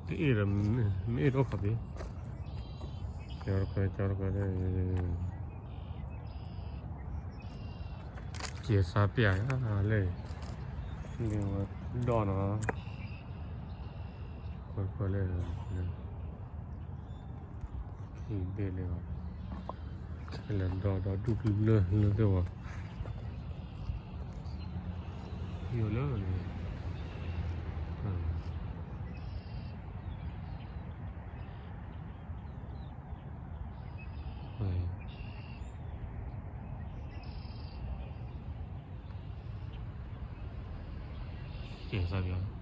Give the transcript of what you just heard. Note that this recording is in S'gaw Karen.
အ့ၣ်ဒီး မ့ၢ်အ့ၣ်တအိၣ်ခီပ့ၤ, ကၠီတခွဲ ကၠီတခွဲ, ကဲစါပျၢ်လၢ, လၢဝဲဒီနီၤ, ခွဲခွဲလၢ, ခံဘ့ၣ်လၢ, လဲၤဒီဒီဒူၣ်ကလုၢ်လၢလၢသ့ၣ်ဝဲ, ယိၤလၢန့ၣ် ကဲစါပျၢ်